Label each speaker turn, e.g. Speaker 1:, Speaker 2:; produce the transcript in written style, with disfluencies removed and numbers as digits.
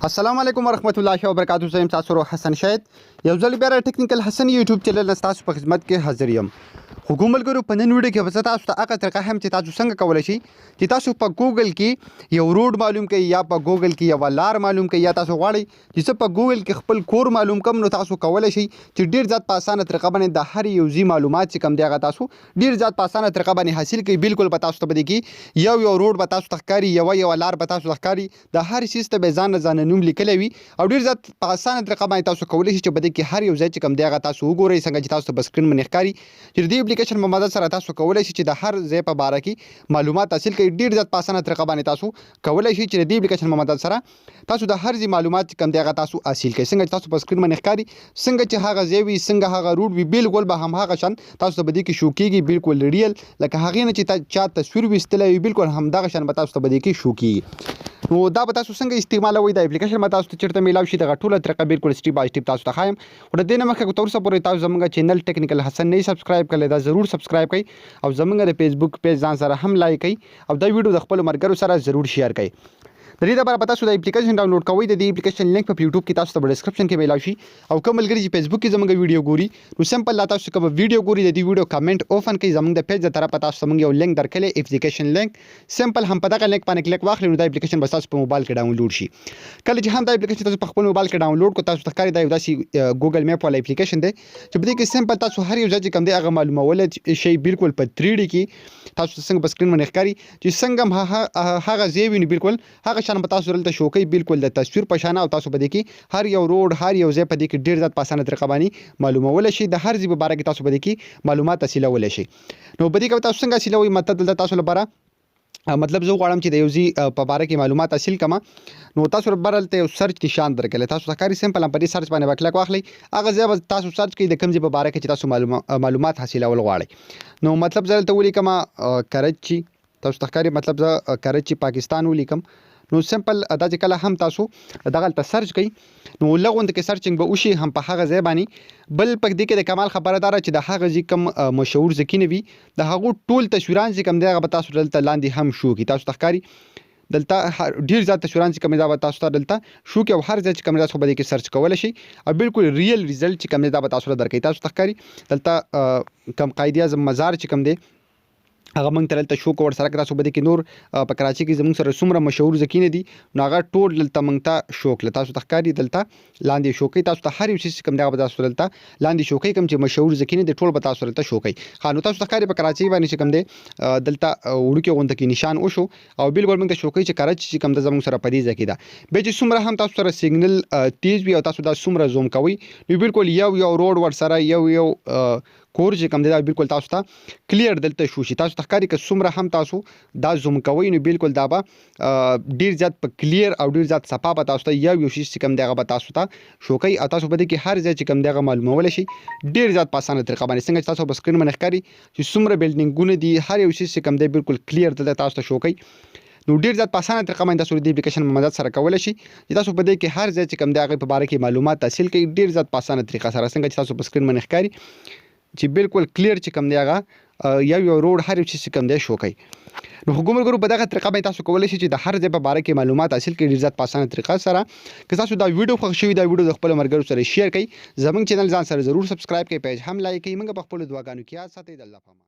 Speaker 1: السلام علیکم ورحمت الله وبرکاتہ. زه یم تاسو ورور حسن شاهد، یو ځل بیا ټیکنیکل حسن یوټیوب چینل نه تاسو په خدمت کې حاضر یم. خو کوم ملګرو، په نن ویډیو کې به زه تاسو ته هغه طریقه هم چې تاسو څنګه کولی شئ چې تاسو په ګوګل کې یو روډ معلوم کړئ، یا په ګوګل کې یوه لار معلوم کړئ، یا تاسو غواړئ چې زه په ګوګل کې خپل کور معلوم کړم، نو تاسو کولی شئ چې ډیر زیات په اسانه طریقه باندې د هر یو ځای معلومات چې کوم دی هغه تاسو ډیر زیات په اسانه طریقه باندې حاصل کړئ. بالکل به تاسو ته به دې کې یو یو روډ به تاسو ته ښکاري، یوه یوه لار به تاسو ته ښکاري، د هر څیز ته به ځان نه ځانه نوم لیکلی وي او ډیر زیات په اسانه طریقه باندې تاسو کولی شئ چې په دې کې هر یو ځای چې کوم دی هغه تاسو وګورئ. څنګه چې تاسو ته په سکرین باندې ښکاري چې د دې اپلیکیشن په مدد سره تاسو کولی شئ چې د هر ځای په باره کې معلومات حاصل کړئ. ډیر زیات په اسانه طریقه باندې تاسو کولی شئ چې د دې اپلیکیشن په مدد سره تاسو د هر ځای معلومات چې کوم دی هغه تاسو حاصل کړئ. څنګه چې تاسو په سکرین باندې ښکاري، څنګه چې هغه ځای وي، څنګه هغه روډ وي، بالکل به هم هغه شان تاسو ته په دې کې شو کیږي. بالکل ریل لکه هغې نه چې چا تصویر ویستلی وي، بالکل همدغه شان به تاسو ته په دې کې شو کیږي. نو دا به تاسو څنګه استعمالوئ، دا اپلیکیشن به تاسو ته چېرته میلاو شي، دغه ټوله طریقه بالکل سټیپ بای سټیپ تاسو ته ښایم. خو د دې نه مخکې که تر اوسه پورې تاسو زموږ چینل ټیکنیکل حسن نه سبسکرایب کړی، دا ضرور سبسکرایب کړئ او زموږ د فیسبوک پیج ځان سره هم لایک کړئ او دا ویډیو د خپلو ملګرو سره ضرور شیر کړئ. د دې لپاره به تاسو د اپلیکیشن ډاونلوډ کوئ. د دې اپلیکیشن لینک په یوټیوب کې تاسو ته په ډیسکرپشن کې میلاو شي او کوم ملګري چې فیسبوک کې زموږ ویډیو ګوري، نو سمپل لا تاسو کوم ویډیو ګوري، د دې ویډیو کمنټ اوپن کړئ، زموږ د پیج د طرفه تاسو ته موږ یو لینک درکړی، اپلیکیشن لینک. سمپل هم په دغه لینک باندې کلیک واخلئ، نو دا اپلیکیشن به تاسو په موبایل کې ډاونلوډ شي. کله چې هم دا اپلیکیشن تاسو په خپل موبایل کې ډاونلوډ کو، تاسو ته ښکاري دا یو داسې ګوګل میپ والا اپلیکیشن دی چې په دې کې سمپل تاسو هر یو ځای چې کوم دی هغه معلومولی شئ. بالکل په 3D کې تاسو څنګه په سکرین باندې ښکاري چې څنګه هغه ځای وي، نو بالکل هغه شان به تاسو دلته شو کوي، بالکل د تصویر په شان. او تاسو په دې کې هر یو روډ، هر یو ځای په دې کې ډیر زیات په اسانه طریقه باندې معلومولی شئ. د هر ځای په باره کې تاسو په دې کې معلومات حاصلولی شئ. نو په دې کې تاسو څنګه حاصلوئ؟ مطلب دلته تاسو لپاره مطلب زه غواړم چې د یو ځای په باره کې معلومات حاصل کړم، نو تاسو برلته یو سرچ نشان درکړی تاسو ته ښکاري. سمپل په دې سرچ باندې به کلیک واخلئ، هغه ځای به تاسو سرچ کړئ د کوم ځای په باره کې چې تاسو معلومات حاصلول غواړئ. نو مطلب زه دلته ولیکم کرچي، تاسو ته ښکاري، مطلب زه کرچي پاکستان ولیکم. نو سمپل دا چې کله هم تاسو دغلته سرچ کړئ، نو لغوند کې سرچینګ به وشي هم په هغه ځای باندې. بل په دې کې د کمال خبره داره چې د هغه ځای کوم مشهور ځکینه وي، د هغو ټول تصویران چې کوم دی هغه به تاسو دلته لاندې هم شو کړي. تاسو ته ښکاري دلته ډیر زیات تصویران چې کوم دی دا به تاسو ته دلته شو کړي او هر ځای چې کوم دی تاسو به دې کې سرچ کولی شئ او بالکل ریل ریزلټ چې کوم دی دا به تاسو ته درکوي. تاسو ته ښکاري دلته کوم قائد اعظم مزار چې کوم دی هغه موږ ته دلته شو ورسره. که تاسو په دې کې نور په کراچۍ کې زموږ سره څومره مشهور ځکینه دي، نو هغه ټول دلته موږ ته شو کړل. تاسو ته ښکاري دلته لاندې شو کوي تاسو ته هر یو څیز کوم دی هغه به تاسو دلته لاندې شو کوي، کوم چې مشهور ځکینه دي ټول به تاسو دلته شو کوي. ښه، نو تاسو ته ښکاري په کراچۍ باندې چې کوم دی دلته وړوکی غونډه کې نشان وشو او بالکل موږ ته شو کوي چې کراچۍ چې کوم ده زموږ سره په دې ځای کې ده. بیا چې څومره هم تاسو سره سیګنل تیز وي او تاسو دا څومره زوم کوئ، نو بالکل یو یو روډ ورسره یو یو کور چې کوم دی دا بالکل تاسو ته کلیر دلته شو شي. تاسو ته ښکاري که څومره هم تاسو دا زوم کوئ، نو بالکل دا به ډیر زیات په کلیر او ډیر زیات صفا به تاسو ته یو یو شی چې کوم دی هغه به تاسو ته شو کوي او تاسو په دې کې هر ځای چې کوم دی هغه معلومولی شئ ډیر زیات په اسانه طریقه باندې. څنګه چې تاسو په سکرین باندې ښکاري چې څومره بلډینګونه دي، هر یو شی چې کوم دی بالکل کلیر دلته تاسو ته شو کوي. نو ډیر زیات په اسانه طریقه باندې تاسو د دې اپلیکیشن په مدد سره کولی شئ چې تاسو په دې کې هر ځای چې کوم دی هغې په باره کې معلومات حاصل کړئ ډیر زیات په اسانه طریقه سره. څنګه چې تاسو په سکرین باندې ښکاري چې بالکل کلیر چې کوم دی هغه یو یو روډ، هر یو چې کوم دی شو کوي. نو خو ملګرو، په دغه طریقه باندې تاسو کولی شئ چې د هر ځای په باره کې معلومات حاصل کړئ ډیر زیات په اسانه طریقه سره. که تاسو دا ویډیو خوښ شوي، دا ویډیو د خپلو ملګرو سره شیر کړئ، زموږ چینل ځان سره ضرور سبسکرایب کړئ، پیج هم لایک کړئ. موږ په خپلو دعاګانو کې یاد ساتئ. د الله په امان.